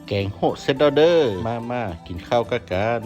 ແກງໂຮະເສັດແລ້ວເດີ ມາໆ ກິນເຂົ້າກະກັນ.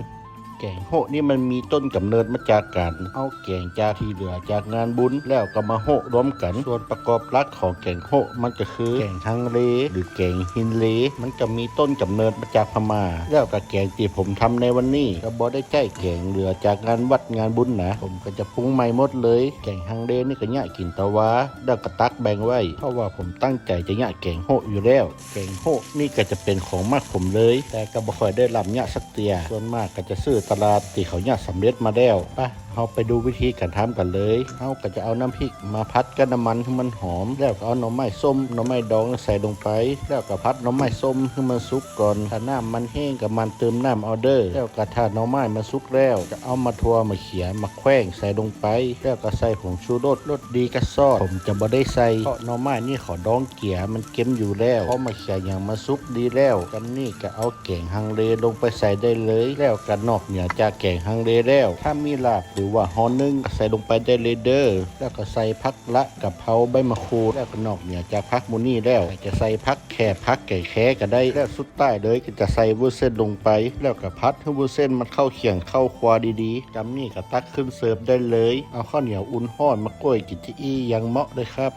ແກງໂຮະນີ້ມັນມີຕົ້ນກຳເນີດມາຈາກການເອົາແກງຈາກທີ່ເຫຼືອຈາກງານບຸນ ແລ້ວກໍມາໂຮະລວມກັນ. ສ່ວນປະກອບຫຼັກຂອງແກງໂຮະມັນກໍຄືແກງຮັງເລ ຫຼື ແກງຮິນເລ. ມັນກໍມີຕົ້ນກຳເນີດມາຈາກພະມ້າ ແລ້ວກໍແກງທີ່ຜົມທຳໃນວັນນີ້ກໍບໍ່ໄດ້ໃຊ້ແກງເຫຼືອຈາກງານວັດງານບຸນນະ. ຜົມກໍຈະປຸງໃໝ່ໝົດເລີຍ. ແກງຮັງເລນີ້ກໍຍະກິນຕະວາ ແລ້ວກໍຕັກແບ່ງໄວ້ ເພາະວ່າຜົມຕັ້ງໃຈຈະຍະແກງໂຮະຢູ່ແລ້ວ. ແກງໂຮະນີ້ກໍຈະເປັນຂອງມັກຜົມເລີຍ ແຕ່ກໍບໍ່ຄ່ອຍໄດ້ລຳຍະສັກເທື່ອ. ສ່ວນມາກກໍຈະຊື້ຕະຫຼາດທີ່ເຂົາຍະສຳເລັດມາແລ້ວ. ປະ ເຮົາໄປດູວິທີການທຳກັນເລີຍ. ເຮົາກໍຈະເອົານ້ຳພິກມາຜັດກັບນ້ຳມັນໃຫ້ມັນຫອມ ແລ້ວກໍເອົາໜໍ່ໄມ້ສົ້ມ ໜໍ່ໄມ້ດອງໃສ່ລົງໄປ ແລ້ວກໍຜັດໜໍ່ໄມ້ສົ້ມໃຫ້ມັນສຸກກ່ອນ. ຖ້ານ້ຳມັນແຫ້ງກໍໝັ່ນເຕີມນ້ຳເອົາເດີ. ແລ້ວກໍຖ້າໜໍ່ໄມ້ມັນສຸກແລ້ວ ກໍເອົາໝາກຖົ່ວ ໝາກເຂືອ ໝາກແຂວງໃສ່ລົງໄປ ແລ້ວກໍໃສ່ຜົງຊູລົດ ລົດດີກໍຊອດ ຜົມຈະບໍ່ໄດ້ໃສ່ ເພາະໜໍ່ໄມ້ນີ້ເຂົາດອງເກືອ ມັນເຄັມຢູ່ແລ້ວ. ພໍໝາກເຂືອຫຍັງມັນສຸກດີແລ້ວ ຈຳນີ້ກໍເອົາແກງຮັງເລລົງໄປໃສ່ໄດ້ເລີຍ. ແລ້ວກໍນອກເໜືອຈາກແກງຮັງເລແລ້ວ ຖ້າມີລາບ ຫຼືວ່າຫໍ່ໜຶ່ງ ກໍໃສ່ລົງໄປໄດ້ເລີຍເດີ. ແລ້ວກໍໃສ່ຜັກລະ ກະເພົາ ໃບມະຂູດ ແລ້ວກໍນອກເໜືອຈາກຜັກໝູ່ນີ້ແລ້ວ ກໍຈະໃສ່ຜັກແຄ ຜັກແກແຄກໍໄດ້. ແລ້ວສຸດທ້າຍເລີຍກໍຈະໃສ່ວຸ້ນເສັ້ນລົງໄປ ແລ້ວກໍຜັດໃຫ້ວຸ້ນເສັ້ນມັນເຂົ້າຄຽງເຂົ້າຄົວດີໆ. ຈຳນີ້ກໍຕັກຂຶ້ນເສີບໄດ້ເລີຍ. ເອົາເຂົ້າໜຽວອຸ່ນຮ້ອນມາກ້ວຍກິນທີ່ອີ່ຢ່າງເໝາະເລີຍຄັບ.